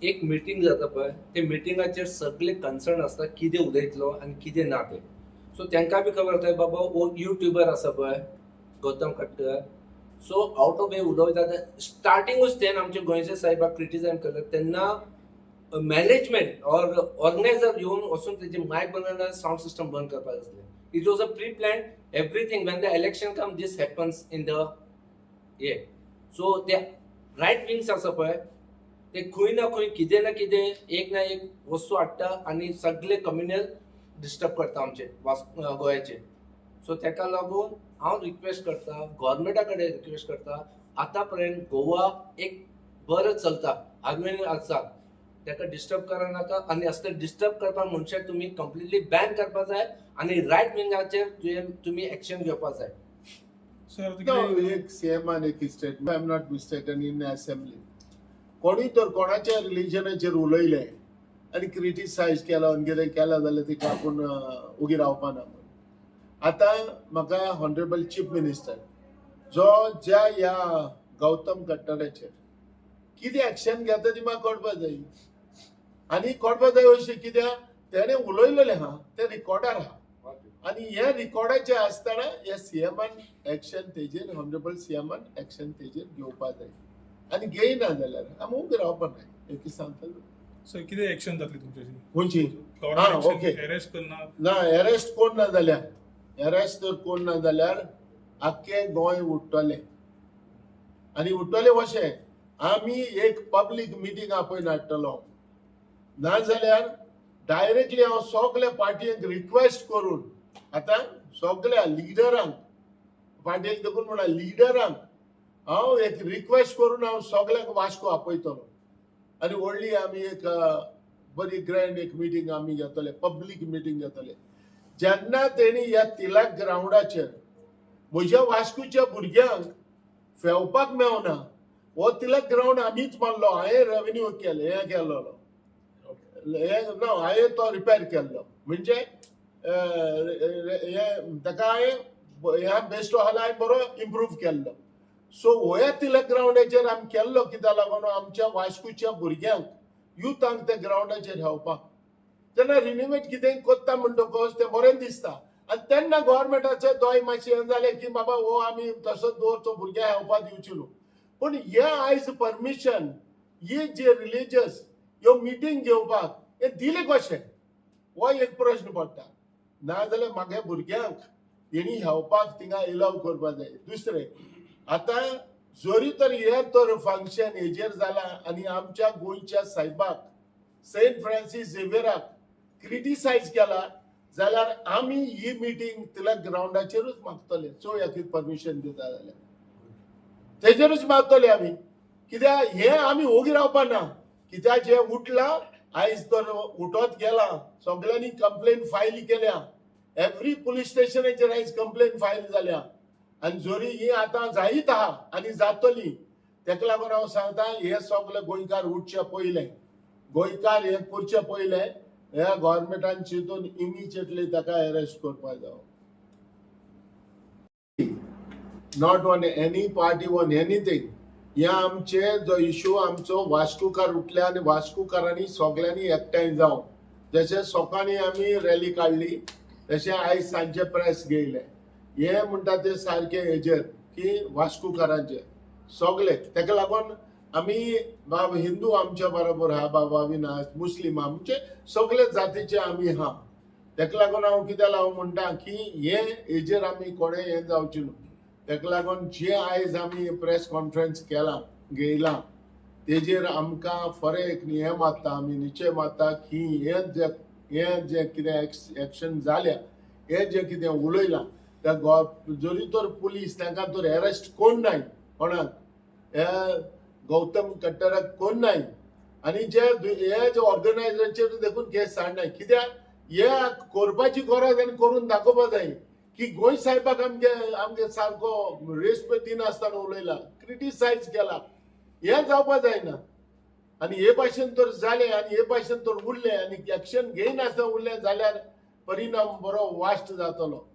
एक मिटींग जाता पळय, ते मिटिंगाचेर सगळे कन्सर्न आसता कितें उलयतलो आनी कितें ना तें. सो तांकां बी खबर आसता, बाबा हो युट्युबर आसा पळय Gautam Khatkar, so out of वे उलयता. स्टार्टिंगूच तेन आमच्या गोंयच्या साहेबाक क्रिटिसायज केलें तेन्ना मॅनेजमेंट ऑर ऑर्गनायझर येवन वचून तेजे मायक बंद करना, सावंड सिस्टम बंद करपाक आसलें. It was a pre plan everything. When the election come, this happens in the हे. सो ते रायट विंग्स आसा पळय, ते खंय ना खंय कितें ना कितें एक ना एक वस्तू हाडटा आनी सगळे कम्युनल डिस्टर्ब करता आमचे वास गोंयाचे. सो तेका लागून हांव रिक्वेस्ट करता, गव्हर्मेंटा कडेन रिक्वेस्ट करता, आतां पर्यंत गोवा एक बरें चलता, हार्मोनी आसा, तेका डिस्टर्ब करनाका आनी असले डिस्टर्ब करपाक मनशाक तुमी कंप्लिटली बॅन करपाक जाय आनी रायट विंगाचेर तुवें तुमी एक्शन घेवपाक जाय. सर, आता No, कितें एक सीएमान एक statement, I am not mistaken, in assembly कोणी तर कोणाच्या रिलिजनाचेर उलयलें आनी क्रिटिसायज केलो आनी कितें केलां जाल्यार तिका आपूण उगी रावपा ना म्हूण. आतां म्हाका हॉनरेबल चीफ मिनिस्टर जो ज्या ह्या गौतम खट्टराचेर कितें एक्शन घेता ती म्हाका कळपा जाय आनी कळपा जाय अशें कित्याक तेणें उलयलेलें आहा तें रिकॉर्डार आहा आनी हे रिकॉर्डाचे आसतना हे सीएमान एक्शन तेजेर, हॉनरेबल सीएमान एक्शन तेजेर घेवपा जाय आनी घेयना जाल्यार आमी उबे रावपा नाय एक सांगतलो. सर, कितें एक्शन जातली तुमच्याशी? खंयची? हा, okay. अरेस्ट करना? ना, एरेस्ट कोण ना जाल्यार, एरेस्ट जर कोण ना जाल्यार आख्खें गोंय उडटलें आनी उडटलें कशें, आमी एक पब्लीक मिटींग आपोवन हाडटलो, नाजाल्यार डायरेक्टली हांव सगल्या पार्टयांक रिक्वेस्ट करून, आतां सगल्या लिडरांक, पार्टयेक देखून म्हणा, लिडरांक हांव एक रिक्वेस्ट करून हांव सगल्यांक वास्को आपयतलो आनी व्हडली आमी एक बरी ग्रँड एक मिटींग आमी घेतले, पब्लीक मिटींग घेतले. जेन्ना तेणी ह्या तिलक ग्रावंडाचेर म्हज्या वास्कोच्या भुरग्यांक फेवपाक मेवना, हो तिलक ग्रावंड आमीच मारलो, हांवें रेवेन्यू केलें, हें केल्लो, हें ना, हांवें तो रिपेर केल्लो, म्हणजे हें ताका हांवें ह्या बेस्टो हॉल हांवें बरो इम्प्रूव केल्लो. सो होया तिलक ग्रावंडाचेर आमी केल्लो कित्याक लागून आमच्या वास्कोच्या भुरग्यांक, युथांक त्या ग्रावंडाचेर खेळपाक. तेन्ना रिनोवेट कितें कोत्ता म्हणटकच तें बरें दिसता आनी तेन्ना गोवोरमेंटाचे दोळे मातशें हें जालें की बाबा हो आमी तसोच दवरचो, भुरग्यांक खेळपाक दिवची न्हू. पूण हे आयज परमिशन ही जे रिलीजियस ह्यो मिटींग घेवपाक हे दिले कशें, हो एक प्रश्न पडटा. नाजाल्यार म्हागे भुरग्यांक तेणी खेळपाक थिंगा एलाव करपाक जाय. दुसरें, आतां जरी तर हे तर फंक्शन हेजेर जाला आनी आमच्या गोंयच्या सायबाक सेंट फ्रांसीस झेवियराक क्रिटिसायज केला जाल्यार आमी ही मिटींग तिलक ग्रावंडाचेरूच मागतले. चोया कितें परमिशन दिता जाल्यार तेजेरूच मागतले आमी, कित्याक हे आमी ओगी रावपा ना. कित्याक जे उठला आयज तर उठत गेला, सगळ्यांनी कंप्लेन फायल केल्या, एवरी पुलीस स्टेशनाचेर आयज कंप्लेन फायल जाल्या आनी जरी ही आतां जायत आहा आनी जातली, तेका लागून हांव सांगता, हे सगळे गोंयकार उठचे पयले, गोंयकार हे करचे पयले ह्या गव्हर्मेंटान चिंतून इमिजिएटली ताका अरेस्ट करपाक जावो, not on any party, on anything. हे आमचे जो इशू आमचो वास्कोकार उठले आनी वास्कोकारांनी सगळ्यांनी एकठांय जावन जशें सकाळीं आमी रॅली काडली तशें आयज सांजचे प्रेस घेयले, हे म्हणटा ते सारके हेजेर की वास्कोकारांचे सगळे. तेका लागून आमी बाब हिंदू आमच्या बरोबर आहा, बाबा अविनाश, मुस्लीम आहा, म्हणजे सगळे जातीचे आमी आहा. तेका लागून हांव कित्याक हांव म्हणटा की हे हेजेर आमी कोणें हें जावचें न्हू. तेका लागून जे आयज आमी प्रेस कॉन्फरन्स केलां, घेयलां, तेजेर आमकां फरें एक हें मारता, आमी निश्चय मारता की हे जे कितें एक्शन जाल्या, हे जे कितें उलयलां त्या जरी तर पुलीस तांकां तर अरेस्ट कोण नाय, कोणाक हे गौतम कट्टराक कोण नाय आनी जे हे जे ऑर्गनायझराचेर देखून केस सांडनाय, कित्याक हे करपाची गरज आनी करून दाखोवपा जाय की गोंय साहेबाक आमगे आमगे सारको रेस्पेद दिनासतना उलयला, क्रिटिसायज केला, हें जावपा जायना. आनी हे भाशेन तर जालें आनी हे भाशेन तर उरलें आनी एक्शन घेयनासतना उरलें जाल्यार परिणाम बरो वास्ट जातलो.